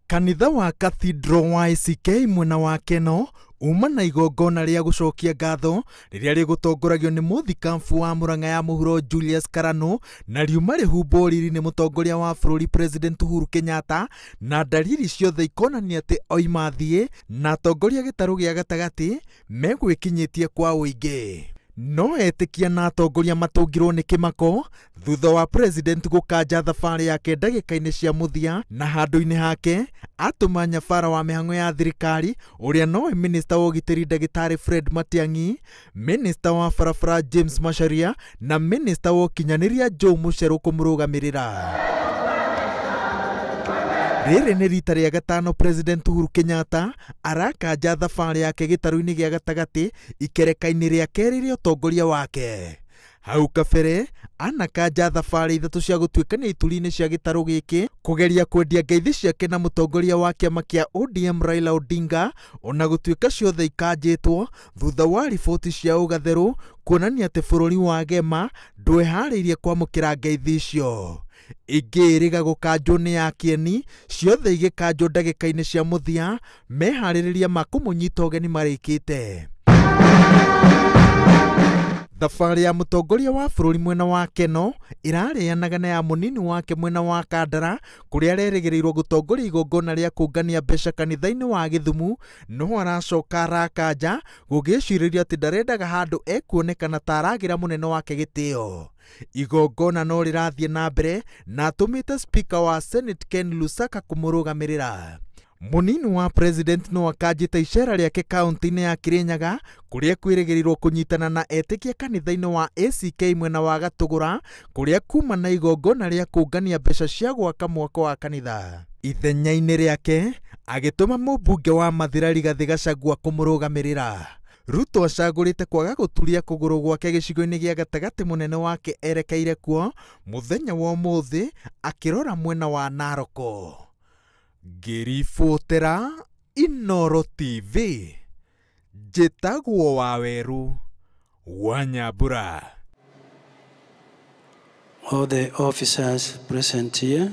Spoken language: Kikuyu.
Kanitha wa Cathedral wa ACK mwena wa Keno uma na igongona rĩa gũcokia ngatho rĩrĩa rĩgũtongoragio nĩ mũthikabu wa Murang'a ya mũhuro Julius Karanu na riuma rĩhumbwo riri nĩ mũtongoria wa bũrũri President Uhuru Kenyatta, na ndariri ciothe ikonania atĩ oima thiĩ na atongoria gĩtarũ gĩa gatagatĩ megwĩkinyĩtie kwa ũingĩ. No etĩkia na atongoria matũngirwo nĩ kĩmako thutha wa president gũkanja thabarĩ yake ndagĩka-inĩ cia mũthia, na handũ-inĩ hake atũma nyabara wa mĩhang'o ya thirikari ũrĩa nowe minista wa ũgitĩri ndagĩtarĩ Fred Matiang'i, minista wa barabara James Macharia na minista wa ũkinyanĩria Joe Mucheru kũmũrũgamĩrĩra. Rĩrĩ nĩ rita rĩa gatano President Uhuru Kenyatta arakanja thabarĩ yake gĩtarũ-inĩ gĩa gatagatĩ ikereka-inĩ rĩa kerĩ rĩa ũtongoria wake. Hau kabere anakanja thabarĩ ithatũ cia gũtuĩkania ituri-inĩ cia gĩtarũ gĩkĩ kũgeria kwendia ngeithi ciake na mũtongoria wa kĩama kĩa ODM Raila Odinga, ona gũtuĩka ciothe ikanjĩtwo thutha wa riboti cia ũgatherũ kuonania atĩ bũrũri wa Gema ndweharĩirie kwamũkĩra ngeithi icio. Ingĩ ĩrĩga gũkanjwo nĩ ya kĩeni, ciothe igĩkanjwo ndagĩka-inĩ cia mũthia meharĩrĩria ma kũmũnyita ũgeni marĩkĩte. Thabarĩ ya mũtongoria wa bũrũri mwena wa Keno ĩrarĩanaga na ya mũnini wake mwena wa Kandara kũrĩa arerĩgĩrĩirwo gũtongoria igongona rĩa kũngania mbeca kanitha-inĩ wa Gĩthumu, no aracoka arakanja gũgĩcirĩrio atĩ ndarendaga handũ ekuonekana ta aragĩra mũnene wake gĩtĩo. Igongona no rĩrathiĩ na mbere na atũmĩte Speaker wa Senate Ken Lusaka kũmũrũgamĩrĩra. Mũnini wa president no akanjĩte icera rĩake kaunti-inĩ ya Kirinyaga kũrĩa kwĩrĩgĩrĩirwo kũnyitana na etĩkia kanitha-inĩ wa ACK mwena wa Gatũgũra kũrĩa kuma na igongona rĩa kũngania mbeca cia gwaka mwako wa kanitha. Ithenya-inĩ rĩake agĩtũma mũmbunge wa Mathira Rigathĩ Gachagua kũmũrũgamĩrĩra. Ruto acagũrĩte kwaga gũturia kũgũrũ gwake gĩcigo-inĩ gĩa gatagatĩ mũnene wake erekeire kuo mũthenya wa ũmũthĩ akĩrora mwena wa Narok. Ngĩribotera Inooro TV, njĩtagwo Waweru wa Nyambura. All the officers present here.